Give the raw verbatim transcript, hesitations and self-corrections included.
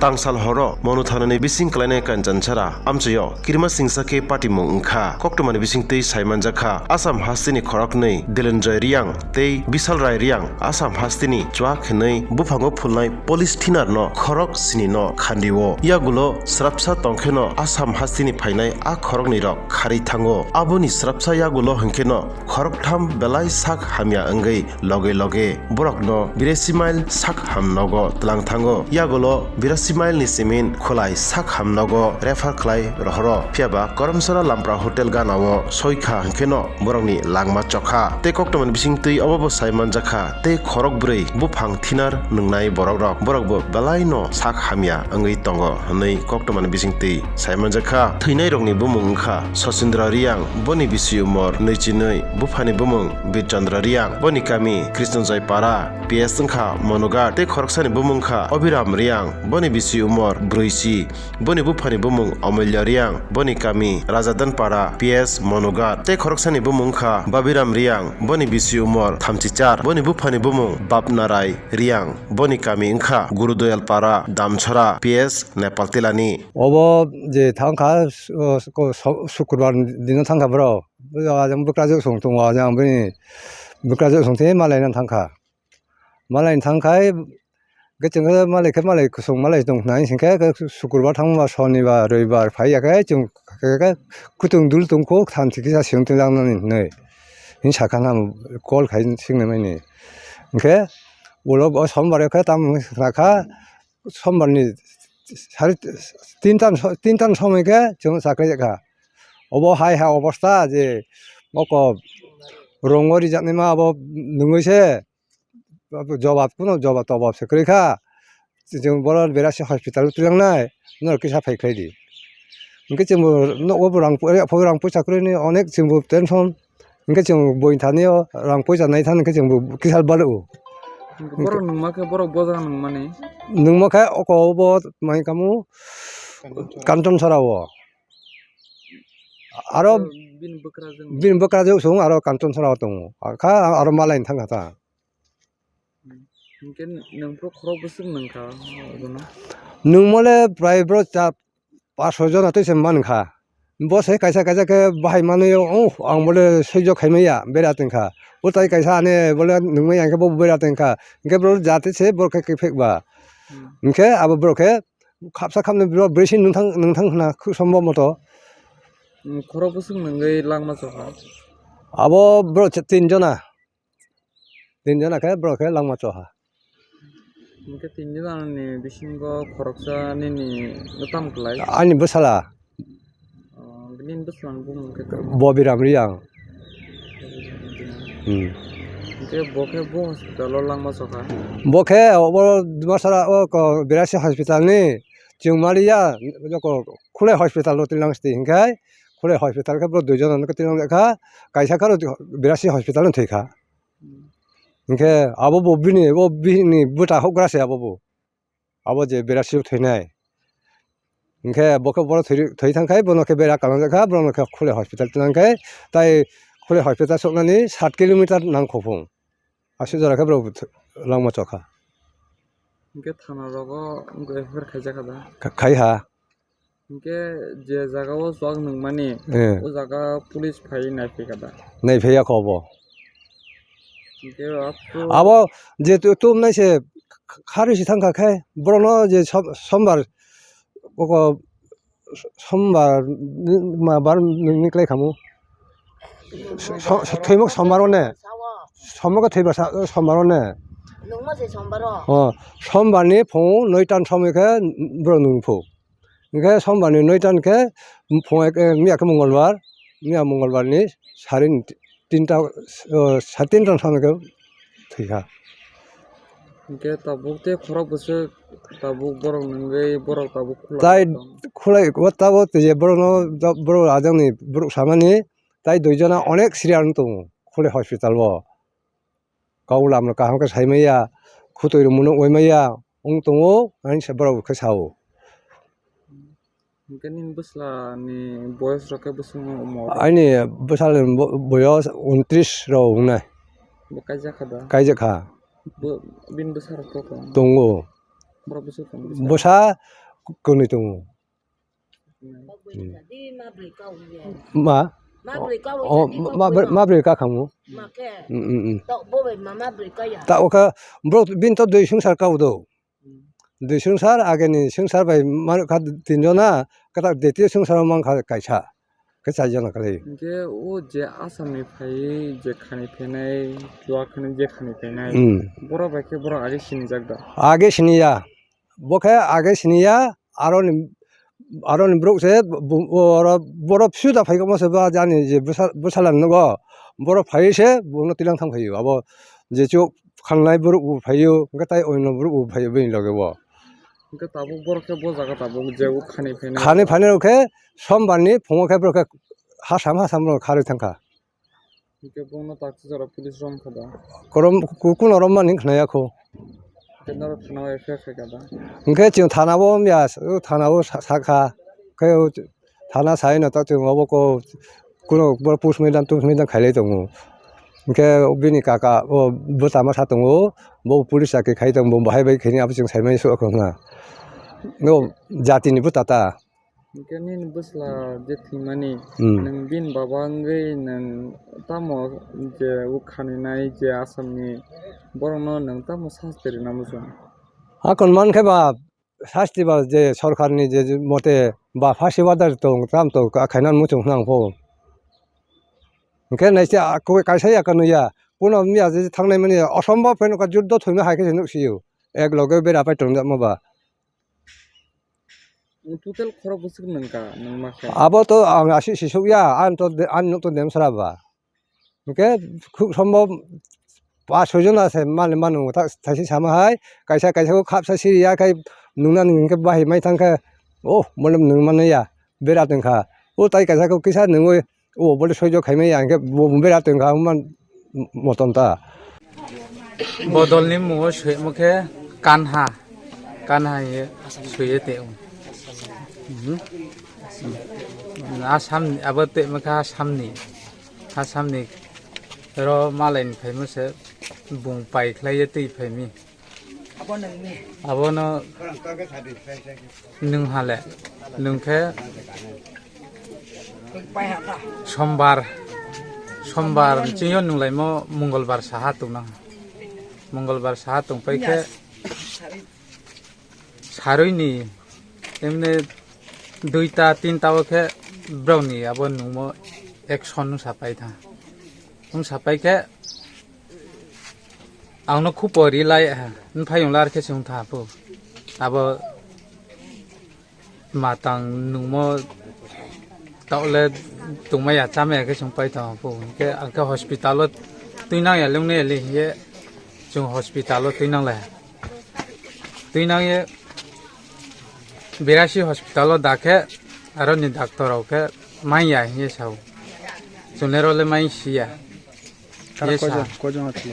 Tangsal horo Monu thanani bising klainai Kanchanchara amchaio kirima singsa khe patimung wngkha. Koktwmani bisingtwi saimanjakha Assam hasteni khoroknwi Dilenjoy Riang tei Bisal Rai Riang Assam hasteni chuak hinwi buphango phulnai police thinarno khorok sinino khandio. Yagulo srapsa tongkheno Assam hasteni phainai a khoroknwirok kharwi thango. Aboni srapsa yagulo hwnkheno khoroktham belai sak hamya wngwi loge loge borokno birasi mile sak ham nogo tlang thango. Yagulo birasi mile ni simin khulai sak ham nogo refer khlai rohoro. Phiyaba Koromsora Lampra Hotel ganao soikha hwnkheno borokni langma chokha. Tei koktwmani bisingtwi obo bo saimanjakha tei khorok bwrwi buphang thinar nwngnai borokrok, borokbo belaino sak hamya wngwi tongo hwnwi koktwmani bisingtwi saimanjakha. Thwinairokni bumung wngkha Sosindra Riang, boni bisi umor nwichi nwi, buphani bumung Birchandra Riang, boni kami Krishnajai Para, P S wngkha Monugat, tei khoroksani bumung wngkha Abhiram Riang, boni bisi umor brwichi, boni buphani bumung Amulya Riang, boni kami Rajadan Para, P S Monugat, tei khoroksani bumung wngkha Babiram Riang, boni bisi umor thamchichar, boni buphani bumung Bapnarai Riang, boni kami wngkha Gurudoyal Para, Damchora, P S Nepal Tilani. Obo je thangkha, o, ko, so-, sukurbar dino thangkha bro. Bo jaga jang bwkrajwk song tongo, jang bini bwkrajwk song tei malai nang thangkha. Malai thangkhai, khe chwng khe malai khe malai kusung malai tong khnai, hwnkhe khe sukurbar thangma sonibar, roibar phai ya khe chwng khe, khe kutung dul tongkho thanti kisa swng twi langnani hinwi. Hini sakha nang call khai swngna mani. Hwnkhe ulo o sombar khe tamo wngkha, sombarni sari tinta, tinta somoi khe chwng chaklai kha. Obo hai ha obostha je oko rongo rijaknai ma abo nungui se jobab kuno jobab tobab se kwrwi kha. Chwng boro berasi hospital o twi langnai, norok kisa phai khlai di. Hwnkhe chwngbo nogo bo rang, rang poisa kwrwini onek chwngbo tension. Hwnkhe chwng boi thani o rang poisa nai thani hwnkhe chwngbo kisa balo. Borok nungma khe borok bo jaga nungmani? Nungma khe oko bo mai kamu Kanton Sora o. Aro bini bwkrajwk? Bini bwkrajwk song aro Kanton Sora o tongo. Kha aro malai thang kha ta. Hwnkhe nwng phuru khorok bwswk nwng kha bono? Nwngmole prai bro cha, paanch soi jona twi se man kha. Bo se kaisa kaisa khe bahai manwi, oh, ang bole soi jok khai maya bera tong kha. Bo tai kaisa ane bole nungmaya hwnkhe bo bera tong kha. Hwnkhe bro jate se boro khe kiphek ba. Hmm. Hwnkhe abo boro khe khapsa khapnwi bro brwi se nwng thang, nwng thang hwna khuk sombo moto. Hmm, khorok bwswk nwngwi langma chokha? Abo bro cha-, tin jona. Tin jona khe borok khe langma choha. Hwnkhe tin jona ni bisingo khoroksa nini no tamo klai? Ani bwsala. Oh, bini bwsala ni bumung khe tamo? Bobiram Riang. Hmm. Hwnkhe bo khe bo hospital o langma choha? Bo khe obo Dimasara o ko Berasi hospital ni chwng maliya, joko Khulai hospital o twi lang sti hwnkhe Khulai hospital khe bo dui jona no twi lang kha, kaisa khe aro Berasi hospital no thwi kha. Hwnkhe abo bo bini, bo bini bwta hokgra se abo bo. Abo je Berasi o thwinai. Hwnkhe bo khe boro thwi, thwi thang khai, bono khe bera kalangjak kha, bono khe Khulai hospital twi lang khai, tai Khulai hospital soknani sat kilometer nang kho phung. Aswk jora khe borok langma chokha. Hwnkhe thana rogo wngkha F I R khaijak kha da? Kha-, khai ha. Hwnkhe je jaga o chuak nwngmani, eh, o jaga police phai naiphai kha da? Naiphai ya kho bo. Hwnkhe abo je tu-, tumnai se kharwi se thang kha khe, borokno je som-, sombar, oko sombar ni, ma bar ni, ni klai khamu. So-, so-, thwimuk sombar o ne. Sombar khe thwibar sa-, sombar o ne. Nungma se sombar o? Oh, sombar ni phung noi tan somoi khe borok nung phu. Hwnkhe sombar ni noi tan khe phung ek, eh, miya khe mongolbar, miya mongolbar ni sari ni tinta, oh, sari tinta somoi khe thwi kha. Hwnkhe tabuk tei khorok bwswk tabuk borok nungwi borok tabuk khulai. Tai tong. Khulai o tabuk tei je borokno borok ajangni borok samani tai dui jona onek serial wng tongo Khulai hospital o. Kok lamno kaham khe sai maya, khutui rwmano oi maya wng tongo, ani se borok khe sao. Hwnkhe nini bwsla ni boyos rok khe bwswk wng umor? Ani bwsala ni bo-, boyos untris rok wngnai. Bo kaijak kha da? Kaijak kha. Bo, bini bwsa rok to tong? Tongo. Bwsa kwnwi tongo. Hmm. Ma? Ma, o, ma, ma, ma brwi ka khamu. Hmm, hmm, hmm. Ta o kha, bro, bini to dui swngchar kau do. Dui swngchar, ageni swngchar bai manuk kha tinjona, kata ditiyo swngcharo mankha kaisa. Khe chaijana khlai. Hinkhe o je Assam ni phaiwi je khani phainai, chuwa khani je khani phainai, hmm, borok bai khe borok age sinijak da? Age siniya. Bo khe age siniya, aroni, aroni borok se bo, bo, oro borok phisu da phai kamo se ba jani je bwsa, bwsala nogo. Borok phaiwi se bono tilang thang phaio. Abo je chuk khangnai borok bo phaio, hwnkhe tai oino borok bo phaio bini loge bo. Hwnkhe tabuk borok khe bo jaga tabuk je o khani phainai. Khani phainai rok khe sombar ni phungo khe borok khe hasam hasam rok kharwi thangkha. Hwnkhe bono taksa jora police rom kha da? Korom, ku-, kuno rom mani khnaya kho. Hwnkhe norok thana o F I R khaikha da? Hwnkhe chwng thana o wngya, o thana o sa-, sakha. Khe o thana sai no tak chwng obo ko kuno bor post mortem, post mortem khailai tongo. Hwnkhe bini kaka o bwtama sa tongo, bo police chakri khai tongo, bo bahai bai khaini abo chwng saimani sukha wngkha. No jatini bwta ta. Hwnkhe nini bwsla je thwimani, hmm, nwng bini baba wngwi nwng tamo je o khaninai je Assam ni borokno nwng tamo sasti rwna muchung? Hakon mankhe ba sasti ba je sorkarni je mote ba phasi order tong, tam tong, kha-, khaina muchung hwnang pho. Hwnkhe naisa a-, koi kaisa ya kanu ya, kuno miya je thangnai mani osombhob pheno ka juddo thwima hai khe se nuksio. Ek loge bera pai tongjakma ba. Nwng total khorok bwswk nwngkha, nwng ma khe? Abo to ang asi sisuk ya, ang to de-, ang nuk to demsra ba. Hwnkhe khub sombhob pas soi jona se mani mano ta thaisi sama hai, kaisa kaisa khe khapsa siri ya khai nungnani hwnkhe bahai mai thang khe, oh, mole nwng mano ya, bera tong kha. O tai kaisa khe kisa nwngwi, o bole soijo khaimai ya hwnkhe bo bera tong kha man motom ta. Bodolni mungo soimo khe kanha, kanha hiye soiye teo. Mhm. Asam abo temo khe Assamni. Assamni ro malaini phaimo se bung pai khlaiye twi phaimi. Abono nwng hale, nwng khe sombar, sombar chingyo nwng laimo mongolbar saha tongna. Mongolbar saha tongpai khe sarui ni emne duita tinta o khe brao ni abo nungmo action wngsa pai tha. Wngsa pai khe ang no khupo ri lai ha, nphai wng lar khe se wng tha pho. Abo matang nungmo taole tongmaya chamaya khe se wng pai tha pho. Hwnkhe ang khe hospital o twi nang ya lung nai ya le hiye chwng hospital o twi nang lai ha. Twi nang ye Birasi hospital o da khe, aro ni doctor rok khe mai ya hinwi sao. Chwng le ro le mai si ya. Aro hinwi sa. Koijon, koijon hati?